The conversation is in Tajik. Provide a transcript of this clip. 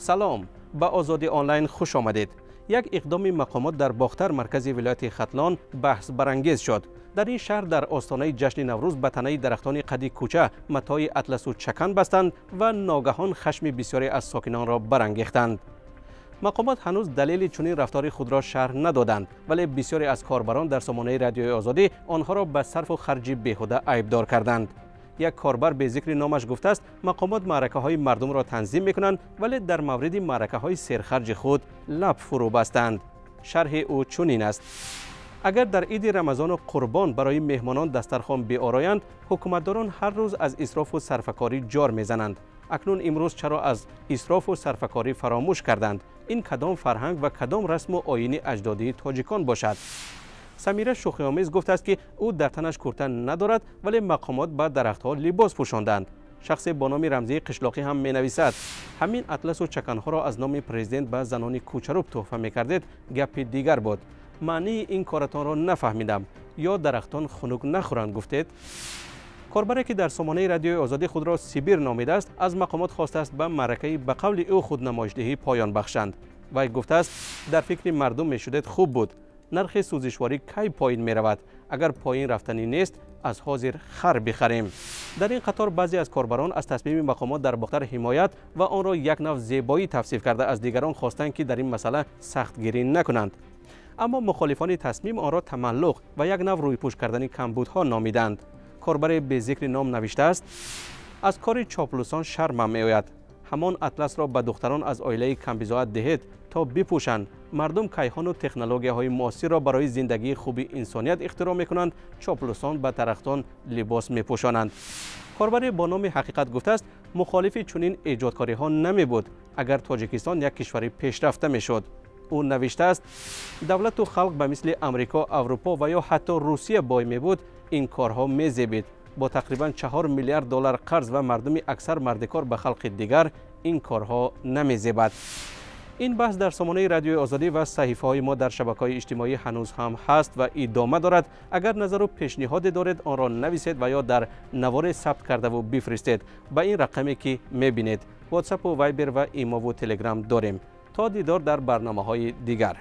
Салом, ба Озодӣ Онлайн хуш омадед. Як иқдоми мақомот дар Бохтар, маркази вилояти Хатлон, баҳс барангез шуд. Дар ин шаҳр дар остонаи ҷашни Наврӯз ба танаи дарахтони қади кӯча матои атласу чакан бастанд ва ногаҳон хашми бисёре аз сокинонро барангехтанд. Мақомот ҳанӯз далели чунин рафтори худро шарҳ надоданд, вале бисёре аз корбарон дар сомонаи Радиои Озодӣ онҳоро ба сарфу харҷи беҳуда айбдор карданд. Як корбар бе зикри номаш гуфтааст, мақомот маъракаҳои мардумро танзим мекунанд, вале дар мавриди маъракаҳои серхарҷи худ лаб фурӯ бастанд. Шарҳи ӯ чунин аст: агар дар иди Рамазону Қурбон барои меҳмонон дастархон биороянд, ҳукуматдорон ҳар рӯз аз исрофу сарфакорӣ ҷор мезананд. Акнун имрӯз чаро аз исрофу сарфакорӣ фаромӯш карданд? Ин кадом фарҳанг ва кадом расму оини аҷдодии тоҷикон бошад? Самира шӯхиомез гуфтааст, ки ӯ дар танаш курта надорад, вале мақомот ба дарахтҳо либос пӯшонданд. Шахсе бо номи рамзии Қишлоқӣ ҳам менависад: ҳамин атласу чаканҳоро аз номи президент ба занони кӯчаруб тӯҳфа мекардед, гапи дигар буд. Маънии ин коратонро нафаҳмидам. Ё дарахтон хунук нахӯранд, гуфтед? Корбаре, ки дар сомонаи Радиои Озодӣ худро Сибир номидааст, аз мақомот хостааст, ба маъракаи ба қавли ӯ худнамоишдиҳӣ поён бахшанд. Вай гуфтааст, дар фикри мардум мешудед, хуб буд. Нархи сӯзишворӣ кай поин меравад? Агар поин рафтанӣ нест, аз ҳозир хар бихарем. Дар ин қатор баъзе аз корбарон аз тасмими мақомот дар Бохтар ҳимоят ва онро як нав зебоӣ тавсиф карда, аз дигарон хостанд, ки дар ин масъала сахтгирӣ накунанд. Аммо мухолифони тасмим онро тамаллуқ ва як нав рӯйпӯш кардани камбудҳо номиданд. Корбаре бе зикри ном навиштааст: аз кори чоплусон шармам меояд. Ҳамон атласро ба духтарон аз оилаи камбизоат диҳед, то бипӯшанд. Мардум кайҳону технологияҳои муосирро барои зиндагии хуби инсоният ихтироъ мекунанд, чоплусон ба дарахтон либос мепӯшонанд. Корбаре бо номи Ҳақиқат гуфтааст, мухолифи чунин эҷодкориҳо намебуд, агар Тоҷикистон як кишвари пешрафта мешуд. Ӯ навиштааст, давлату халқ ба мисли Амрико, Аврупо ва ё ҳатто Русия бой мебуд, ин корҳо мезебид. Бо тақрибан 4 миллиард доллар қарз ва мардуми аксар мардикор ба халқи дигар ин корҳо намезебад. Ин баҳс дар сомонаи Радиои Озодӣ ва саҳифаҳои мо дар шабакаҳои иҷтимоӣ ҳанӯз ҳам ҳаст ва идома дорад. Агар назару пешниҳоде доред, онро нависед ва ё дар наворе сабт кардаву бифиристед ба ин рақаме, ки мебинед. Ватсапу Вайбер ва Имову Телеграм дорем. То дидор дар барномаҳои дигар.